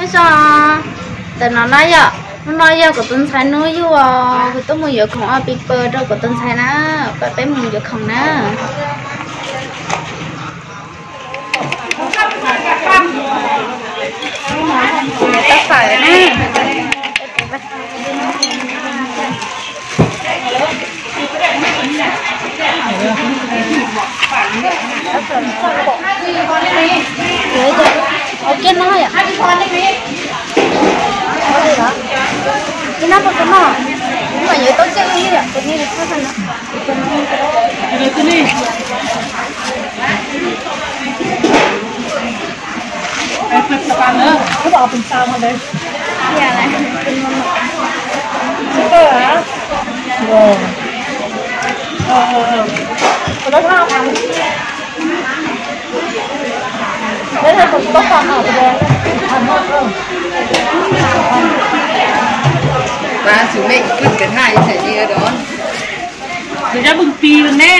Zoo, ntawm no na yom, hnub no yog kuv tus ntxhais hnub yug os, kuv tuaj mus yuav khoom ob pib pawg rau kuv tus ntxhais na, pab peb mus yuav khoom na. Tau fawm na. Ua kiag no yom. Ib nab puas tau noj? Ib mam yuav tau tsiaj ib yom, tus ni txhob tau no. Tus cov pw pis ne, cov pw pis ne.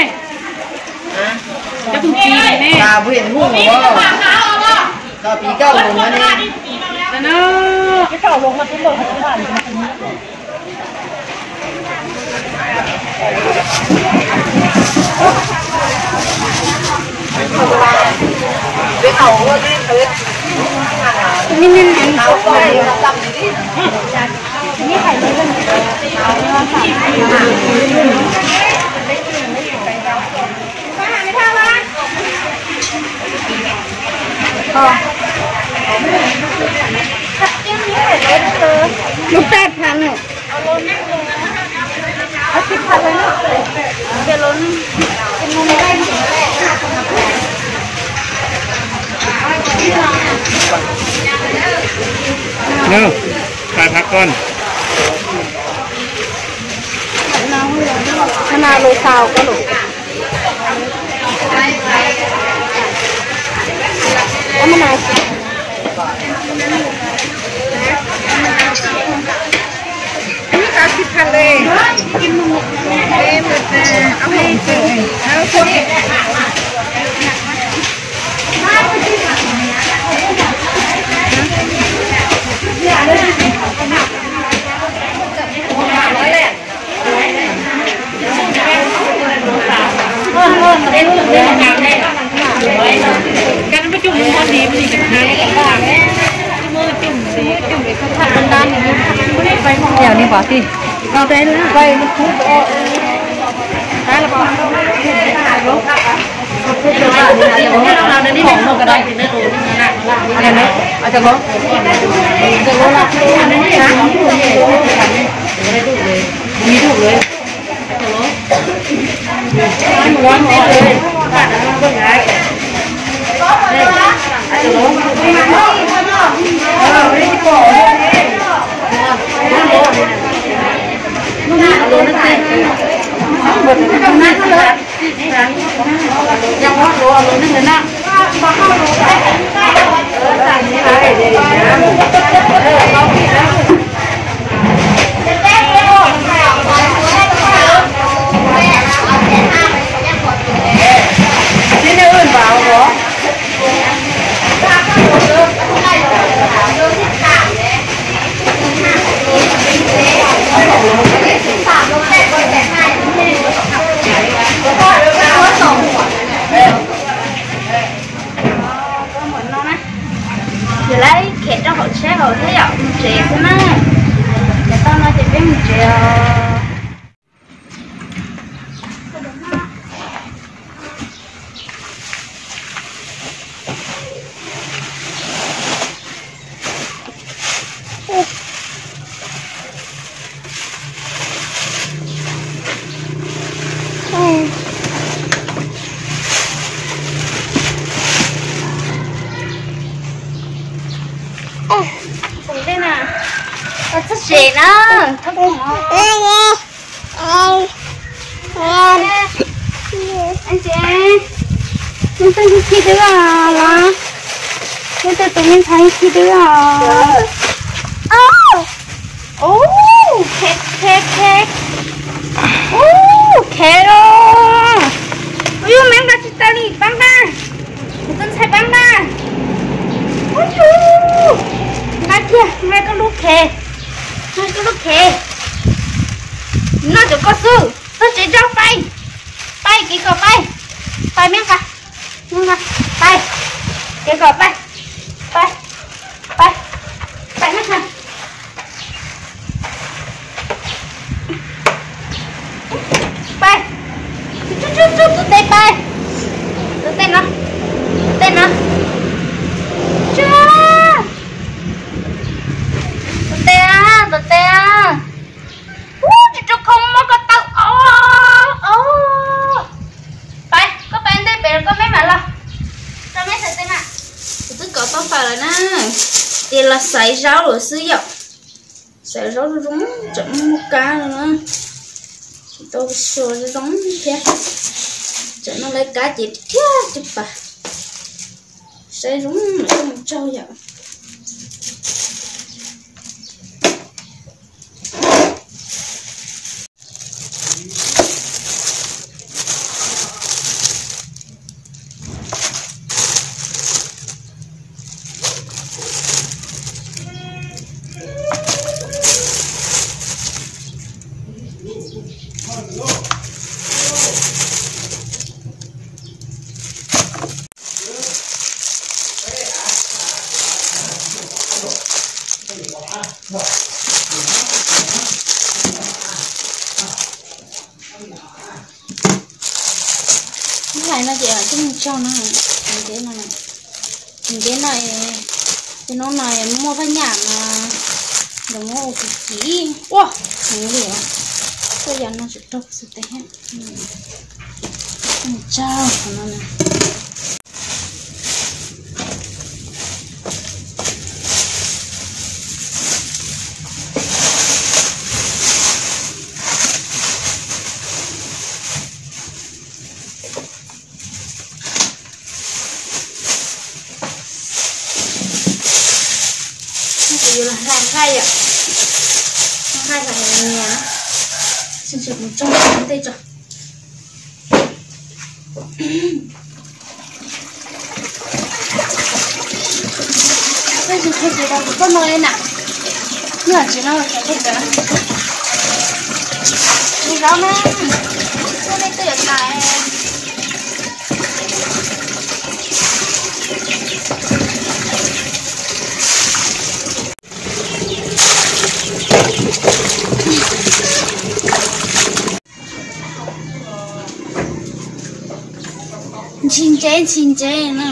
Lub paj phav no. Paj phav qoj. Maj nas lus xaus koj lus. Yog li pom tij, Yog lawv khev rau hauv tsheb hauv thiab yom, mus tsev xwb na. Cov tau no ces peb mus tsev os. Txog tsev na, thov. Tsev, leej twg khi twb los? Leej twg tus me ntxhais khi twb os? Ub, khev khev khev. Ub, khev los. Ub, yus me nqa tsis tau li, pab nqa. Kuv tus ntxhais pab nqa. Ub, yus nqa Khe, noj koj lub khe, noj cov koj xwb, txog tsev tso pais, pais kev kom pais, pais me nqa, pais, kev kom pais, pais, pais, pais me nqa. Pais, tub tub tub, tus tes pais, tus tes no, tus tes no, tub, tus tes a, tus tes a. Ub, tsis rau khau mob ko taw os. Pais, koj pais ntej pem koj meb mam los. Rau meb xaiv tes mas. Kuv twb kov tau fawm lawm na, ces los xaiv zaub lawm xwb yom. Xaiv zaub zoo zoo, tseem muaj kab no na. Tsis tau xyuas zoo zoo thiab, tseem noj lawv kab ces thiab tsis pais. Saib zoo lawm mus tsaug yom. Ib hais no ces twb mus tsaug no, tus nteb no, tus nteb no, tus noob no muaj phab nyaj no, los muab ua kim kim ua, heev li, koj yog no tsis raug xwb tes. Mus tsaug no. Kuv yuav los hla nqaij yom, hla nqaij hla nyias, tsis mus tsaug ntej tso. Koj no li na, nyob tsis no tseem peb cawv. Mus zaub na, koj nej twb yuav tas. Ntshis ntsev ntshis ntsev no.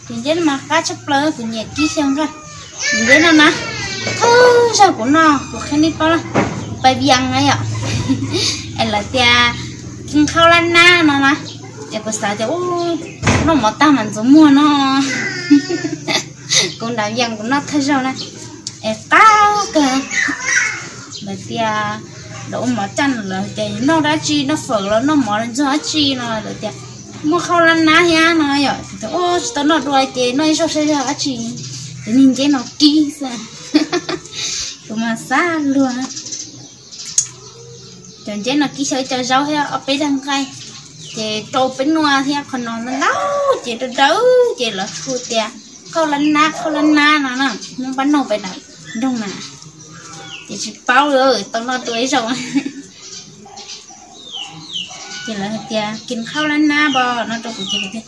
Ces nteb no mas qab tshaj plaws, kuv nyiam kib xyaw nqaij. Nteb no na, thawj zaug kuv noj kuv qhia nej paub, pais vias na yom, es lawv tias kib nqhauj lab nab no na, es kuv xav tias noj mov tag mas ntxuav muag no. Kuv nram vias kuv noj thawj zaug na, es qab kawg. Lawv tias lawv ua mov caj lawv tias noj dab tsi, noj fawm los noj mov los ntxuag dab tsi no, lawv tias muaj qhauj lab nab thiab no yom. Tsis tau noj dua ces noj ib zaug saib yog dab tsi. Ces niag nteb no kib xwb, kuv mas xav luag. Cov nteb no kib xyaw ib co zaub thiab ob peb daig nqaij, ces rau peb noj thiab. Qhov no ntau ntau ces dawb dawb ces lawv hu tias qhauj lab nab, qhauj lab nab no na, muab npaj noj pem nram nroog na, ces tsis paub li, tau noj dua ib zaug. Ces lawv hais tias kib nqhauj lab nab pom no rau kuv ces kuv tias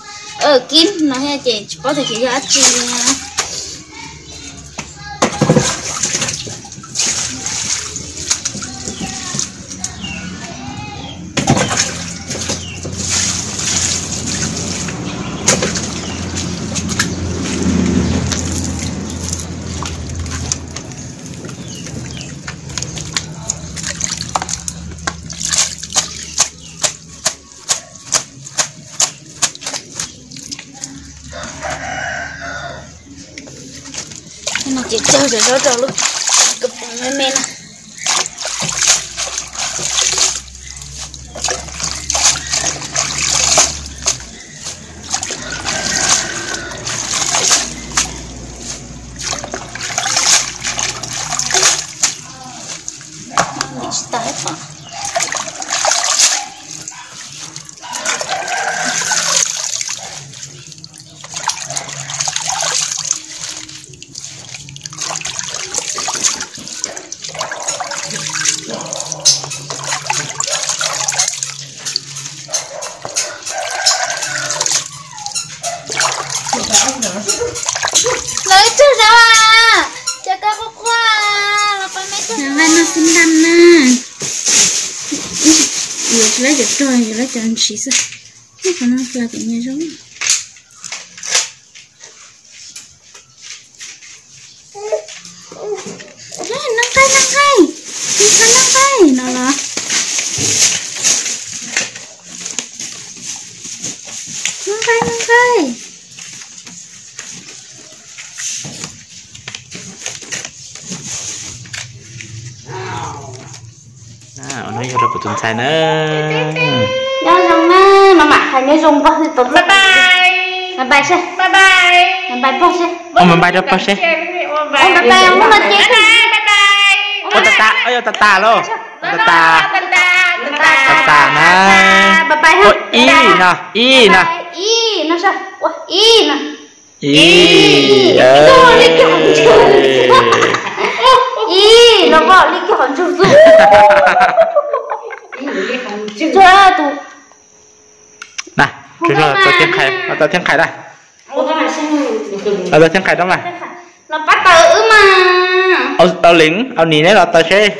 kib no thiab ces tsis paub tias ces yog dab tsi. No ces cog cov zaub rau lub ko me me na. Tsis tas pom. Lawv ib tug zauv as, cov koj quaj quaj los pab me tug nqaij noj xib ntaj na. Yuav tsis lab cov rog, yuav lab cov ntshiv xwb. Qhov no hla tim nyias zoo. Noj nqaij, noj nqaij, noj nqaij no los. Noj nqaij, noj nqaij. Ua hnub yog rau kuv tus ntxhais na. Nyob zoo na, mas mam hais nyob zoo pog hwj tau. Bye bye seb. Bye bye pog seb. Ua bye bye rau pog seb. Ua bye bye, ua no ces. Ua tas tas, ua yog tas tas lauj. Tas tas. Tas tas na. Ua ib no, ib no. Ib no seb, ua ib no. Ib, ib los pom li kiag qhov ntswg xwb. Tsuag tus. Na, tsuag tau thiab nqhais, tau thiab nqhais na. Tau thiab nqhais rau mas. Los pab tawm wb mas. Au Leev, au Nis neb los tawm seb.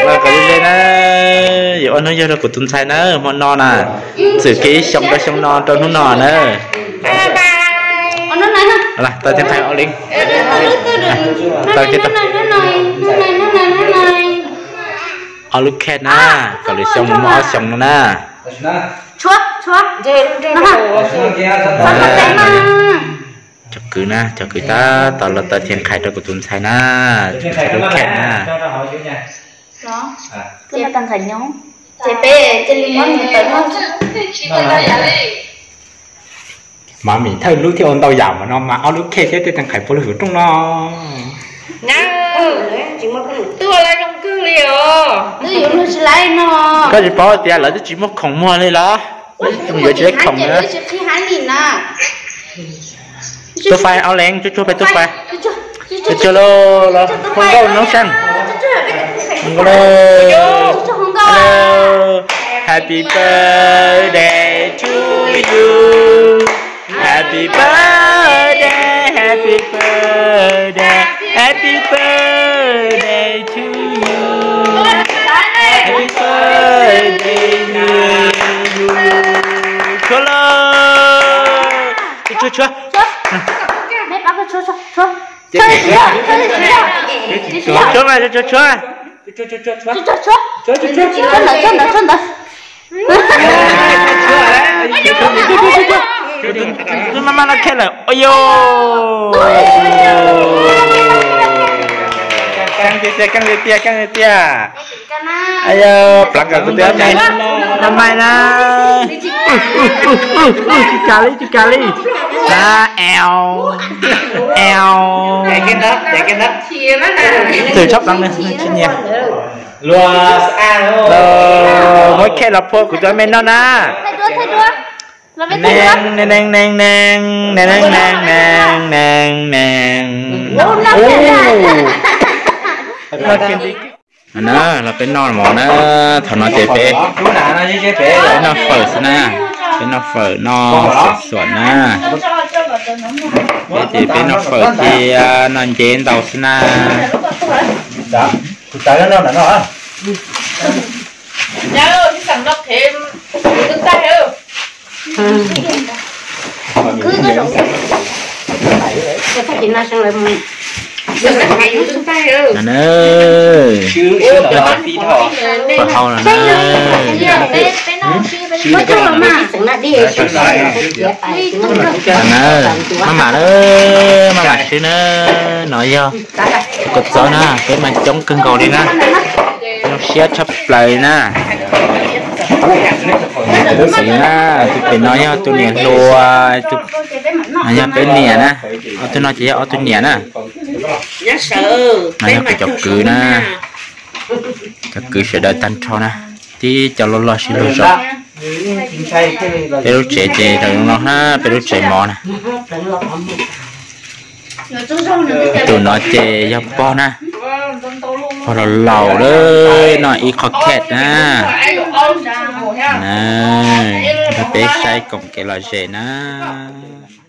Los kom li li na, yuav ua hnub yog rau kuv tus ntxhais na, hmo no na, txwm kev xyoo rau xyoo no rau hnub no na. Tawm thiab nqhais Au Leev. Tawm kiag tau. Ob lub cat na, kom lwm xyoo muaj ob xyoo no na. Cov kwv na, cov kwv tab tom los tawm thiab nqhais rau kuv tus ntxhais na, lub cat na. Mami thawj lub thiab ua ntau yam mas no mas ob lub cat thiab tej tag nqhais puag lub hauv rooj no. Twb ua zoo kawg li os. Koj tsis paub tias lawv twb tsis muaj khoom muag li los? Lawv yuav tsis muaj khoom na. Tub fais Au Leev, tsuag tsuag peb tub fais. Tsuag tsuag los, los hu nkauj noob seej. Hu nkauj lauj. Hello. Happy birthday to you. Happy birthday, happy birthday, happy birthday to you. Happy birthday to you. Tsuag lauj. Tsuag, tsuag. Tsuag mas, tsuag, tsuag. Maj maj no khe lawm. Ua yog. Keej tiag, keej tiag, keej tiag. Yog plav kom kuv tus me maj maj na. Tsis kam li, tsis kam li. Eo, eo. Twm tshaj plaws nws tsis nyiam. Muab khe los phua kuv tus me noj na. Neeg, neeg, neeg, neeg, neeg, neeg, neeg, neeg, neeg, neeg. Ub. Na, los peb noj mov na, thaum no ces peb, peb noj fawm xwb na, peb noj fawm noj xuam xuam na. Peb ces peb noj fawm thiab noj nceb ntau xwb na. Pab hau no na. Maj mam na, maj mam swb na, no yog tus kua txob na, peb mas coob kawg nkaus li na, zoo siab tshaj plaws li na. Tus pem no yog tus niam hluas, no yog peb niam na, ob tug no ces yog ob tug niam na. No yog kuv cov kwv na, cov kwv sawv daws tag nrho na, tib cov loj loj sib luag zos. Peb lub tsev ces zoo no na, peb lub tsev mov na. Tus no ces yog pog na, pog laus laus lawm, noj ib qho cat na. Peb saib koom kev lom zem nab.